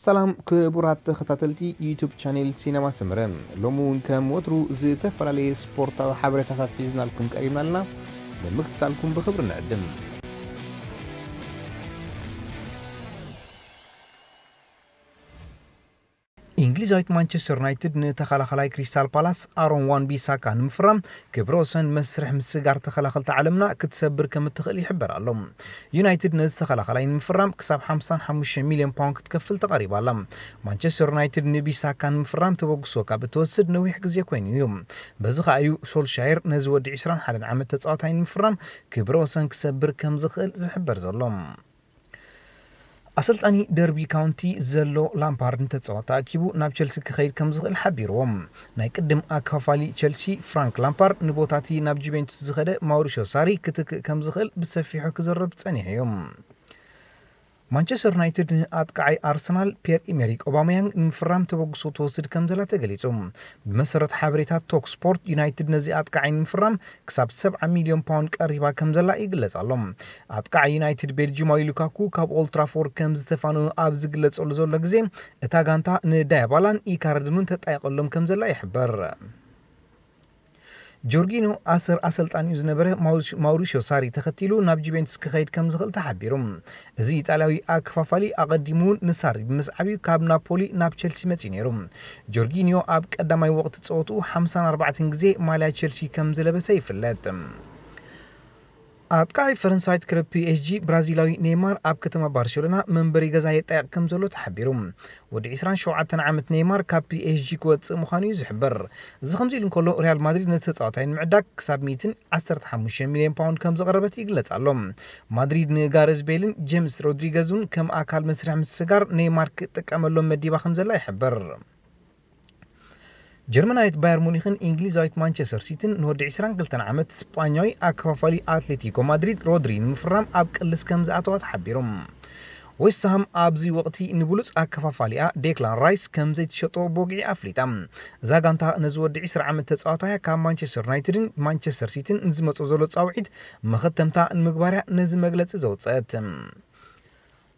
ሰላም ክቡራት ተኸታተልቲ ዩቱብ ቻኔል ሲነማ ሰመረ፣ ሎሚ እውን ከም ወትሩ ዝተፈላለየ ስፖርታዊ ሓበሬታታት ሒዝናልኩም ቀሪብና ኣለና። ንምክትታልኩም ብኽብሪ ንዕድም። እንግሊዛዊት ማንቸስተር ዩናይትድ ንተኸላኸላይ ክሪስታል ፓላስ ኣሮን ዋን ቢሳካ ንምፍራም ክብረ ወሰን መስርሕ ምስጋር ተኸላኸልቲ ዓለምና ክትሰብር ከም እትኽእል ይሕበር ኣሎ። ዩናይትድ ነዚ ተኸላኸላይ ንምፍራም ክሳብ ሓምሳን ሓሙሽተ ሚልዮን ፓውንድ ክትከፍል ተቐሪባ ኣላ። ማንቸስተር ዩናይትድ ንቢሳካ ንምፍራም ተበግሶ ካብ እትወስድ ነዊሕ ግዜ ኮይኑ እዩ። በዚ ከኣ እዩ ሶልሻየር ነዚ ወዲ ዕስራን ሓደን ዓመት ተጻዋታይ ንምፍራም ክብረ ወሰን ክሰብር ከም ዝኽእል ዝሕበር ዘሎ። ኣሰልጣኒ ደርቢ ካውንቲ ዘሎ ላምፓርድ ንተጻዋታ ኣኪቡ ናብ ቸልሲ ክኸይድ ከም ዝኽእል ሓቢርዎም። ናይ ቅድም ኣካፋፋሊ ቸልሲ ፍራንክ ላምፓርድ ንቦታቲ ናብ ጁቬንቱስ ዝኸደ ማውሪሾ ሳሪ ክትክእ ከም ዝኽእል ብሰፊሑ ክዝረብ ጸኒሑ እዩ። ማንቸስተር ዩናይትድ ንኣጥቃዓይ ኣርሰናል ፒየር ኢሜሪክ ኦባመያንግ ንምፍራም ተበግሶ ትወስድ ከም ዘላ ተገሊጹ። ብመሰረት ሓበሬታ ቶክ ስፖርት፣ ዩናይትድ ነዚ ኣጥቃዓይ ንምፍራም ክሳብ ሰብዓ ሚልዮን ፓውንድ ቀሪባ ከም ዘላ ይግለጽ ኣሎ። ኣጥቃዓይ ዩናይትድ ቤልጂማዊ ሉካኩ ካብ ኦልትራፎርድ ከም ዝተፋነወ ኣብ ዝግለጸሉ ዘሎ ግዜ፣ እታ ጋንታ ንዳያባላን ኢካርድኑን ተጣይቐሎም ከም ዘላ ይሕበር። ጆርጊኖ ኣሰር ኣሰልጣኒኡ ዝነበረ ማውሪሽ-፣ ማውሪሽዮ ሳሪ ተኸቲሉ ናብ ጁቬንቱስ ክኸይድ ከም ዝኽእል ተሓቢሩ። እዚ ኢጣልያዊ ኣከፋፋሊ ኣቐዲሙ እውን ንሳሪ ብምስዓብ እዩ ካብ ናፖሊ ናብ ቸልሲ መጺኡ ነይሩ። ጆርጊኒዮ ኣብ ቀዳማይ ወቕቲ ጸወትኡ ሓምሳን ኣርባዕተን ግዜ ማልያ ቸልሲ ከም ዝለበሰ ይፍለጥ። ኣጥቃዓይ ፈረንሳዊት ክለብ ፒ ኤስ ጂ ብራዚላዊ ኔይማር ኣብ ከተማ ባርሴሎና መንበሪ ገዛ የጣየቕ ከም ዘሎ ተሓቢሩ። ወዲ ዕስራን ሸውዓተን ዓመት ኔይማር ካብ ፒ ኤስ ጂ ክወጽእ ምዃኑ እዩ ዝሕበር። እዚ ከምዚ ኢሉ እንከሎ፣ ሪያል ማድሪድ ነቲ ተጻዋታይ ንምዕዳግ ክሳብ ሚእትን ዓሰርተ ሓሙሽተ ሚልዮን ፓውንድ ከም ዘቕረበት ይግለጽ ኣሎ። ማድሪድ ንጋረዝ ቤልን ጄምስ ሮድሪገዝን ከም ኣካል መስርሕ ምስጋር ኔይማር ክጥቀመሎም መዲባ ከም ዘላ ይሕበር። ጀርመናዊት ባየር ሙኒኽን እንግሊዛዊት ማንቸስተር ሲቲን ንወዲ ዕስራን ክልተን ዓመት ስጳኛዊ ኣከፋፋሊ ኣትሌቲኮ ማድሪድ ሮድሪ ንምፍራም ኣብ ቅልስ ከም ዝኣተዋ ተሓቢሩ። ዌስትሃም ኣብዚ ወቕቲ ንብሉጽ ኣከፋፋሊኣ ዴክላን ራይስ ከም ዘይትሸጦ ብወግዒ ኣፍሊጣ። እዛ ጋንታ ነዚ ወዲ ዕስራ ዓመት ተጻዋታያ ካብ ማንቸስተር ዩናይትድን ማንቸስተር ሲቲን ንዝመጾ ዘሎ ጻውዒት መኸተምታ ንምግባርያ ነዚ መግለጺ ዘውጸት።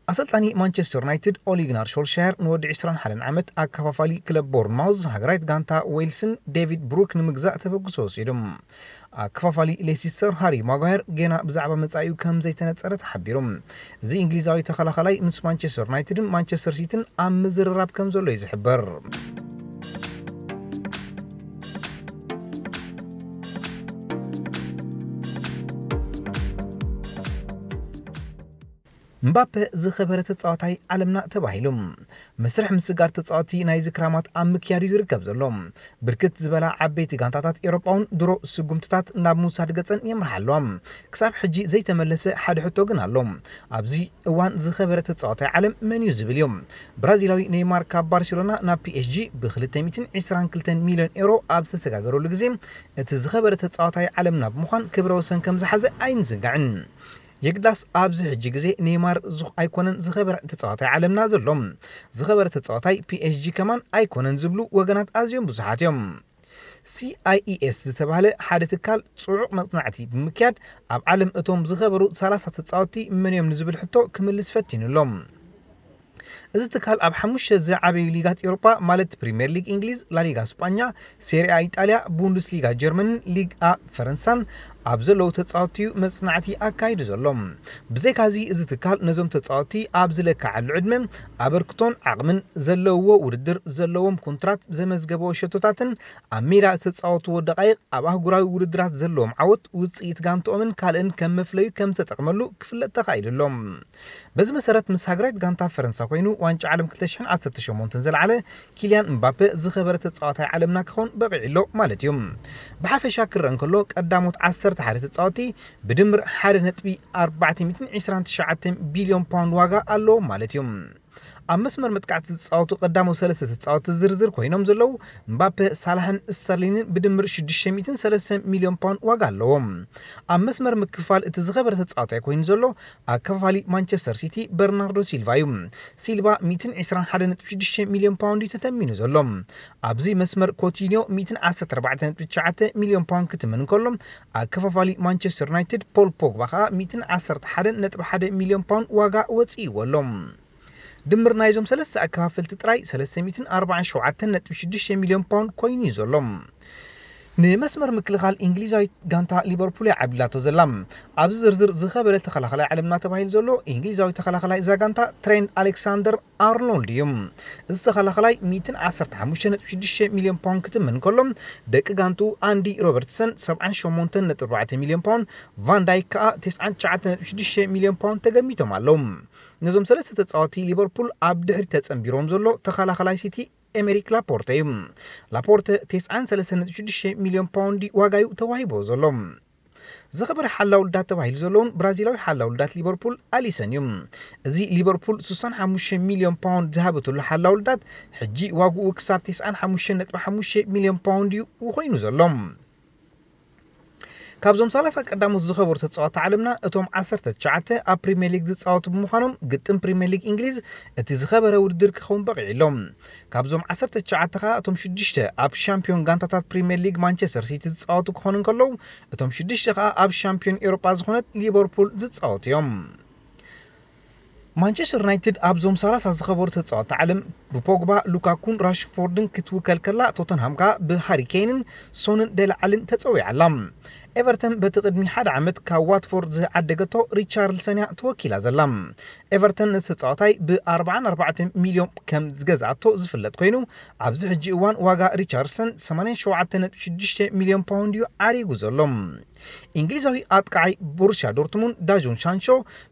ኣሰልጣኒ ማንቸስተር ዩናይትድ ኦሊ ግናር ሾልሻየር ንወዲ ዕስራን ሓደን ዓመት ኣከፋፋሊ ክለብ ቦርንማውዝ ሃገራዊት ጋንታ ዌልስን ዴቪድ ብሩክ ንምግዛእ ተበግሶ ወሲዱ። ኣከፋፋሊ ሌሲስተር ሃሪ ማጓየር ጌና ብዛዕባ መጻኢኡ ከም ዘይተነጸረ ተሓቢሩ። እዚ እንግሊዛዊ ተኸላኸላይ ምስ ማንቸስተር ዩናይትድን ማንቸስተር ሲቲን ኣብ ምዝርራብ ከም ዘሎ እዩ ዝሕበር። ምባፔ ዝኸበረ ተጻዋታይ ዓለምና ተባሂሉ። መስርሕ ምስጋር ተጻወቲ ናይዚ ክራማት ኣብ ምክያድ እዩ ዝርከብ ዘሎ። ብርክት ዝበላ ዓበይቲ ጋንታታት ኤውሮጳ እውን ድሮ ስጉምትታት ናብ ምውሳድ ገጸን የምርሓ ኣለዋ። ክሳብ ሕጂ ዘይተመለሰ ሓደ ሕቶ ግን ኣሎ። ኣብዚ እዋን ዝኸበረ ተጻዋታይ ዓለም መን እዩ ዝብል እዩ። ብራዚላዊ ኔይማር ካብ ባርሴሎና ናብ ፒ ኤስ ጂ ብ ክልተ ሚእትን ዕስራን ክልተን ሚልዮን ኤውሮ ኣብ ዝተሰጋገረሉ ግዜ፣ እቲ ዝኸበረ ተጻዋታይ ዓለምና ብምዃን ክብረ ወሰን ከም ዝሓዘ ኣይንዝንጋዕን። የግዳስ ኣብዚ ሕጂ ግዜ ኔይማር ዝ-፣ ኣይኮነን ዝኸበረ ተጻዋታይ ዓለምና ዘሎ። ዝኸበረ ተጻዋታይ ፒ ኤስ ጂ ከማን ኣይኮነን ዝብሉ ወገናት ኣዝዮም ብዙሓት እዮም። ሲ ኣይ ኢ ኤስ ዝተባህለ ሓደ ትካል ጽዑቕ መጽናዕቲ ብምክያድ፣ ኣብ ዓለም እቶም ዝኸበሩ ሰላሳ ተጻወትቲ መን እዮም ንዝብል ሕቶ ክምልስ ፈቲኑ ኣሎ። እዚ ትካል ኣብ ሓሙሽተ ዝዓበዩ ሊጋት ኤውሮጳ፣ ማለት ፕሪምየር ሊግ እንግሊዝ፣ ላሊጋ ስጳኛ፣ ሴሪኣ ኢጣልያ፣ ቡንደስሊጋ ጀርመንን ሊግ አ ፈረንሳን ኣብ ዘለዉ ተጻወትቲ እዩ መጽናዕቲ ኣካይዱ ዘሎ። ብዘይካዚ፣ እዚ ትካል ነዞም ተጻወትቲ ኣብ ዝለክዓሉ ዕድመ፣ ኣበርክቶን ዓቕምን፣ ዘለውዎ ውድድር፣ ዘለዎም ኮንትራት፣ ዘመዝገበዎ ሸቶታትን ኣብ ሜዳ ዝተጻወትዎ ደቓይቕ፣ ኣብ ኣህጉራዊ ውድድራት ዘለዎም ዓወት፣ ውጽኢት ጋንትኦምን ካልእን ከም መፍለዩ ከም ዝተጠቕመሉ ክፍለጥ ተኻኢሉ ኣሎ። በዚ መሰረት፣ ምስ ሃገራዊት ጋንታ ፈረንሳ ኮይኑ ዋንጫ ዓለም ክልተ ሽሕን ዓሰርተ ሸሞንተን ዘልዓለ ኪልያን ምባፔ ዝኸበረ ተጻዋታይ ዓለምና ክኸውን በቒዑ ኣሎ ማለት እዩ። ብሓፈሻ ክረአ እንከሎ፣ ቀዳሞት ዓሰርተ ሓደ ተጻወቲ ብድምር ሓደ ነጥቢ ኣርባዕተ ሚእትን ዕስራን ትሽዓተን ቢልዮን ፓውንድ ዋጋ ኣለዎም ማለት እዩ። ኣብ መስመር መጥቃዕቲ ዝጻወቱ ቀዳሞት ሰለስተ ተጻወቲ ዝርዝር ኮይኖም ዘለዉ፣ ምባፔ፣ ሳላሕን ስተርሊንን ብድምር ሽዱሽተ ሚእትን ሰለስተን ሚልዮን ፓውንድ ዋጋ ኣለዎም። ኣብ መስመር ምክፋል እቲ ዝኸበረ ተጻዋታይ ኮይኑ ዘሎ ኣከፋፋሊ ማንቸስተር ሲቲ በርናርዶ ሲልቫ እዩ። ሲልቫ ሚእትን ዕስራን ሓደ ነጥቢ ሽዱሽተ ሚልዮን ፓውንድ እዩ ተተሚኑ ዘሎ። ኣብዚ መስመር ኮቲኒዮ ሚእትን ዓሰርተ ኣርባዕተ ነጥቢ ትሽዓተ ሚልዮን ፓውንድ ክትምን እንከሎ፣ ኣከፋፋሊ ማንቸስተር ዩናይትድ ፖል ፖግባ ከኣ ሚእትን ዓሰርተ ሓደን ነጥቢ ሓደ ሚልዮን ፓውንድ ዋጋ ወጺእዎ ኣሎ። ድምር ናይዞም ሰለስተ ኣከፋፈልቲ ጥራይ ሰለስተ ሚእትን ኣርባዓን ሸውዓተን ነጥቢ ሽዱሽተ ሚልዮን ፓውንድ ኮይኑ እዩ ዘሎ። ንመስመር ምክልኻል እንግሊዛዊት ጋንታ ሊቨርፑል እያ ዓብሊላቶ ዘላ። ኣብዚ ዝርዝር ዝኸበረ ተኸላኸላይ ዓለምና ተባሂሉ ዘሎ እንግሊዛዊ ተኸላኸላይ እዛ ጋንታ ትሬንት ኣሌክሳንደር ኣርኖልድ እዩ። እዚ ተኸላኸላይ ሚእትን ዓሰርተ ሓሙሽተ ነጥቢ ሽዱሽተ ሚልዮን ፓውንድ ክትምን ከሎ፣ ደቂ ጋንቱ ኣንዲ ሮበርትሰን ሰብዓን ሸሞንተን ነጥቢ ኣርባዕተ ሚልዮን ፓውንድ፣ ቫን ዳይክ ከኣ ተስዓን ትሽዓተን ነጥቢ ሽዱሽተ ሚልዮን ፓውንድ ተገሚቶም ኣለዉ። ነዞም ሰለስተ ተጻወቲ ሊቨርፑል ኣብ ድሕሪት ተጸንቢሮም ዘሎ ተኸላኸላይ ሲቲ ኤሜሪክ ላፖርተ እዩ። ላፖርተ ተስዓን ሰለስተን ነጥቢ ሽዱሽተ ሚልዮን ፓውንድ ዋጋ እዩ ተዋሂቦ ዘሎ። ዝኸበረ ሓላው ልዳት ተባሂሉ ዘለውን ብራዚላዊ ሓላው ልዳት ሊቨርፑል ኣሊሰን እዩ። እዚ ሊቨርፑል ስሳን ሓሙሽተ ሚልዮን ፓውንድ ዝሃበትሉ ሓላው ልዳት፣ ሕጂ ዋግኡ ክሳብ ተስዓን ሓሙሽተ ነጥቢ ሓሙሽተ ሚልዮን ፓውንድ እዩ ኮይኑ ዘሎ። ካብዞም ሰላሳ ቀዳሞት ዝኸበሩ ተጻወቲ ዓለምና፣ እቶም ዓሰርተ ትሽዓተ ኣብ ፕሪምየር ሊግ ዝጻወቱ ብምዃኖም፣ ግጥም ፕሪምየር ሊግ እንግሊዝ እቲ ዝኸበረ ውድድር ክኸውን በቒዑ ኣሎ። ካብዞም ዓሰርተ ትሽዓተ ኸኣ፣ እቶም ሽዱሽተ ኣብ ሻምፒዮን ጋንታታት ፕሪምየር ሊግ ማንቸስተር ሲቲ ዝጻወቱ ክኾኑ እንከለዉ፣ እቶም ሽዱሽተ ኸኣ ኣብ ሻምፒዮን ኤውሮጳ ዝኾነት ሊቨርፑል ዝጻወቱ እዮም። ማንቸስተር ዩናይትድ ኣብዞም ሰላሳ ዝኸበሩ ተጻወቲ ዓለም ብፖግባ፣ ሉካኩን ራሽፎርድን ክትውከል ከላ፣ ቶተንሃም ከኣ ብሃሪ ኬንን ሶንን ደለዓልን ተጸዊዓ ኣላ። ኤቨርተን በቲ ቅድሚ ሓደ ዓመት ካብ ዋትፎርድ ዝዓደገቶ ሪቻርልሰን እያ ተወኪላ ዘላ። ኤቨርተን ነዚ ተጻዋታይ ብ ኣርብዓን ኣርባዕተን ሚልዮን ከም ዝገዝኣቶ ዝፍለጥ ኮይኑ፣ ኣብዚ ሕጂ እዋን ዋጋ ሪቻርልሰን ሰማንያን ሸውዓተን ነጥቢ ሽዱሽተ ሚልዮን ፓውንድ እዩ ዓሪጉ ዘሎ። እንግሊዛዊ ኣጥቃዓይ ቦሩስያ ዶርትሙንድ ዳጆን ሳንቾ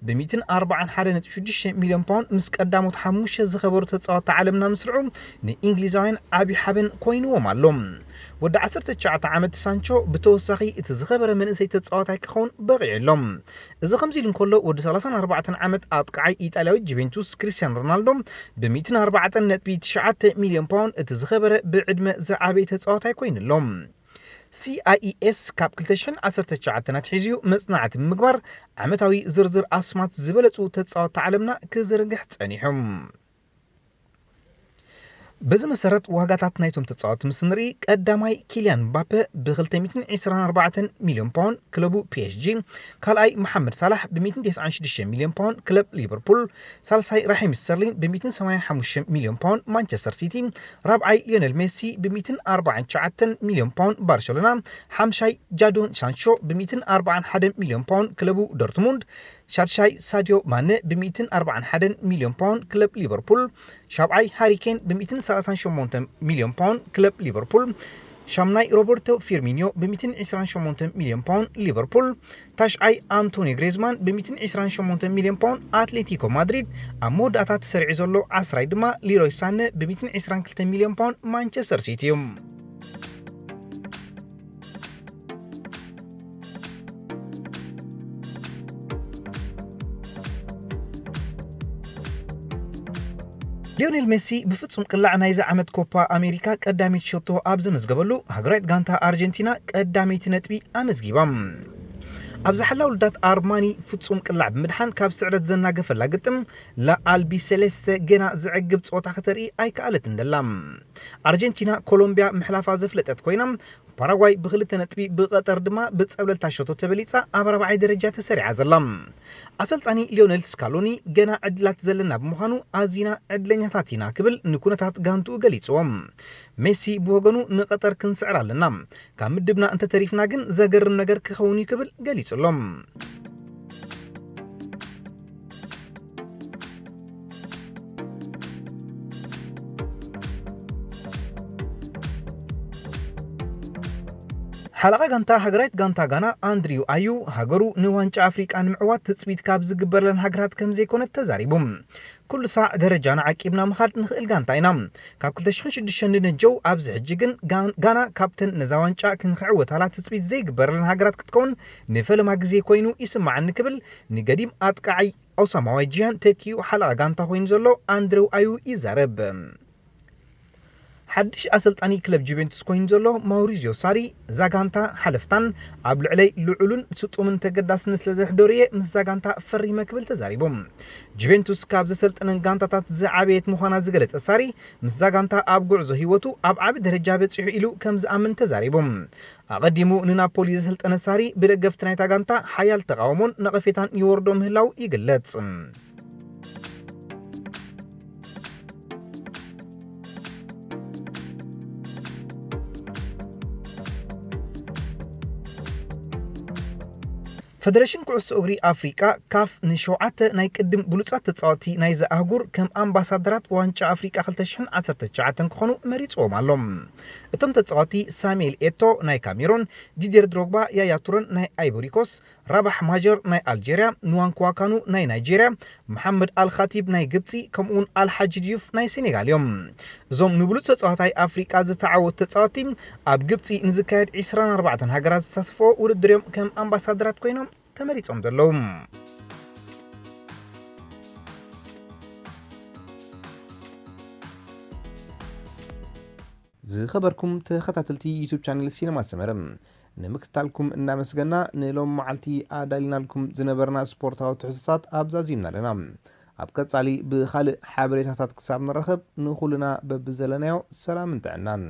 ብ ሚእትን ኣርባዓን ሓደን ነጥቢ ሽዱሽተ ሚልዮን ፓውንድ ምስ ቀዳሞት ሓሙሽተ ዝኸበሩ ተጻወትቲ ዓለምና ምስርዑ፣ ንእንግሊዛውያን ዓቢ ሓበን ኮይንዎም ኣሎ። ወዲ ዓሰርተ ትሽዓተ ዓመት ሳንቾ ብተወሳኺ እቲ ዝኸበረ መንእሰይ ተጻዋታይ ክኸውን በቒዑ ኣሎ። እዚ ከምዚ ኢሉ እንከሎ፣ ወዲ ሰላሳን ኣርባዕተን ዓመት ኣጥቃዓይ ኢጣልያዊ ጁቬንቱስ ክሪስቲያኖ ሮናልዶ ብ ሚእትን ኣርባዕተን ነጥቢ ትሽዓተ ሚልዮን ፓውንድ እቲ ዝኸበረ ብዕድመ ዝዓበየ ተጻዋታይ ኮይኑ ኣሎ። ሲ ኣይ ኢ ኤስ ካብ ክልተ ሽሕን ዓሰርተ ትሽዓተን ኣትሒዙ መጽናዕቲ ብምግባር፣ ዓመታዊ ዝርዝር ኣስማት ዝበለጹ ተጻወትቲ ዓለምና ክዝርግሕ ጸኒሑ። በዚ መሰረት፣ ዋጋታት ናይቶም ተጻወትቲ ምስ ንርኢ፣ ቀዳማይ ኪልያን ምባፔ ብ ክልተ ሚእትን ዕስራን ኣርባዕተን ሚልዮን ፓውንድ፣ ክለቡ ፒ ኤስ ጂ፣ ካልኣይ መሓመድ ሳላሕ ብ ሚእትን ተስዓን ሽዱሽተ ሚልዮን ፓውንድ፣ ክለብ ሊቨርፑል፣ ሳልሳይ ራሒም ስተርሊን ብ ሚእትን ሰማንያን ሓሙሽተ ሚልዮን ፓውንድ፣ ማንቸስተር ሲቲ፣ ራብዓይ ሊዮነል ሜሲ ብ ሚእትን ኣርባዓን ትሽዓተን ሚልዮን ፓውንድ፣ ባርሴሎና፣ ሓምሻይ ጃዶን ሳንቾ ብ ሚእትን ኣርባዓን ሓደን ሚልዮን ፓውንድ፣ ክለቡ ዶርትሙንድ፣ ሻድሻይ ሳድዮ ማነ ብ ሚእትን ኣርባዓን ሓደን ሚልዮን ፓውንድ፣ ክለብ ሊቨርፑል፣ ሻብዓይ ሃሪ ኬን ብ ሚእትን ሰላሳን ሸሞንተን ሚልዮን ፓውንድ፣ ክለብ ሊቨርፑል፣ ሻምናይ ሮበርቶ ፊርሚኒዮ ብ ሚእትን ዕስራን ሸሞንተን ሚልዮን ፓውንድ፣ ሊቨርፑል፣ ታሽዓይ ኣንቶኒ ግሬዝማን ብ ሚእትን ዕስራን ሸሞንተን ሚልዮን ፓውንድ፣ ኣትሌቲኮ ማድሪድ፣ ኣብ መወዳእታ ተሰሪዑ ዘሎ ዓስራይ ድማ ሊሮይ ሳነ ብ ሚእትን ዕስራን ክልተን ሚልዮን ፓውንድ፣ ማንቸስተር ሲቲ እዩ። ሊዮኔል ሜሲ ብፍጹም ቅላዕ ናይዚ ዓመት ኮፓ ኣሜሪካ ቀዳመይቲ ሸቶ ኣብ ዘመዝገበሉ፣ ሃገራዊት ጋንታ ኣርጀንቲና ቀዳመይቲ ነጥቢ ኣመዝጊባ። ኣብዚ ሓላው ልዳት ኣርማኒ ፍጹም ቅላዕ ብምድሓን ካብ ስዕረት ዘናገፈላ ግጥም፣ ላኣልቢሰሌስተ ገና ዘዕግብ ጸወታ ከተርኢ ኣይከኣለትን ደላ። ኣርጀንቲና ኮሎምብያ ምሕላፋ ዘፍለጠት ኮይና፣ ፓራጓይ ብክልተ ነጥቢ፣ ብቐጠር ድማ ብጸብለልታ ሸቶ ተበሊጻ ኣብ ራብዓይ ደረጃ ተሰሪዓ ዘላ። ኣሰልጣኒ ሊዮኔል ስካሎኒ፣ "ገና ዕድላት ዘለና ብምዃኑ ኣዚና ዕድለኛታት ኢና" ክብል ንኩነታት ጋንትኡ ገሊጽዎ። ሜሲ ብወገኑ፣ "ንቐጠር ክንስዕር ኣለና፣ ካብ ምድብና እንተተሪፍና ግን ዘገርም ነገር ክኸውን እዩ" ክብል ገሊጹ ኣሎ። ሓለቓ ጋንታ ሃገራዊት ጋንታ ጋና ኣንድሪው ኣዩ፣ ሃገሩ ንዋንጫ ኣፍሪቃ ንምዕዋት ትጽቢት ካብ ዝግበረለን ሃገራት ከም ዘይኮነት ተዛሪቡ። "ኩሉ ሳዕ ደረጃና ዓቂብና ምኻድ ንኽእል ጋንታ ኢና። ካብ ክልተ ሽሕን ሽዱሽተን ንነጀው ኣብዚ ሕጂ ግን ጋን-፣ ጋና ካብተን ነዛ ዋንጫ ክንክዕወታላ ትጽቢት ዘይግበረለን ሃገራት ክትከውን ንፈለማ ግዜ ኮይኑ ይስምዓኒ" ክብል ንገዲም ኣጥቃዓይ ኦሳማ ዋይጂያን ተኪኡ ሓለቓ ጋንታ ኮይኑ ዘሎ ኣንድሬው ኣዩ ይዛረብ። ሓድሽ ኣሰልጣኒ ክለብ ጁቬንቱስ ኮይኑ ዘሎ ማውሪዚዮ ሳሪ፣ እዛ ጋንታ ሓለፍታን ኣብ ልዕለይ ልዑልን ስጡምን ተገዳስነት ስለ ዘሕደሩ እየ ምስዛ ጋንታ ፈሪመ ክብል ተዛሪቡ። ጁቬንቱስ ካብ ዘሰልጠነን ጋንታታት ዝዓበየት ምዃና ዝገለጸ ሳሪ፣ ምስዛ ጋንታ ኣብ ጉዕዞ ህይወቱ ኣብ ዓቢ ደረጃ በጺሑ ኢሉ ከም ዝኣምን ተዛሪቡ። ኣቐዲሙ ንናፖሊ ዘሰልጠነ ሳሪ፣ ብደገፍቲ ናይታ ጋንታ ሓያል ተቓውሞን ነቐፌታን ይወርዶ ምህላው ይግለጽ። ፈደረሽን ኩዕሶ እግሪ ኣፍሪቃ፣ ካፍ፣ ንሸውዓተ ናይ ቅድም ብሉጻት ተጻወትቲ ናይዚ ኣህጉር ከም ኣምባሳደራት ዋንጫ ኣፍሪቃ ክልተ ሽሕን ዓሰርተ ትሽዓተን ክኾኑ መሪጽዎም ኣሎ። እቶም ተጻወትቲ ሳሙኤል ኤቶ ናይ ካሜሩን፣ ዲዲር ድሮግባ፣ ያያ ቱረን ናይ ኣይቮሪኮስ፣ ራባሕ ማጀር ናይ ኣልጀርያ፣ ንዋንኩ ዋካኑ ናይ ናይጄርያ፣ መሓመድ ኣልኻቲብ ናይ ግብጺ፣ ከምኡውን ኣልሓጂ ድዩፍ ናይ ሴኔጋል እዮም። እዞም ንብሉጽ ተጻዋታይ ኣፍሪቃ ዝተዓወቱ ተጻወትቲ፣ ኣብ ግብጺ ንዝካየድ ዕስራን ኣርባዕተን ሃገራት ዝሳተፍኦ ውድድር እዮም ከም ኣምባሳደራት ኮይኖም ተመሪጾም ዘለዉ። ዝኸበርኩም ተኸታተልቲ ዩቱብ ቻነል ሲነማ ሰመረ፣ ንምክትታልኩም እናመስገና፣ ንሎም መዓልቲ ኣዳሊናልኩም ዝነበርና ስፖርታዊ ትሕዝቶታት ኣብዛዚምና ኣለና። ኣብ ቀጻሊ ብኻልእ ሓበሬታታት ክሳብ ንራኸብ፣ ንኹልና በብዘለናዮ ሰላምን ጥዕናን።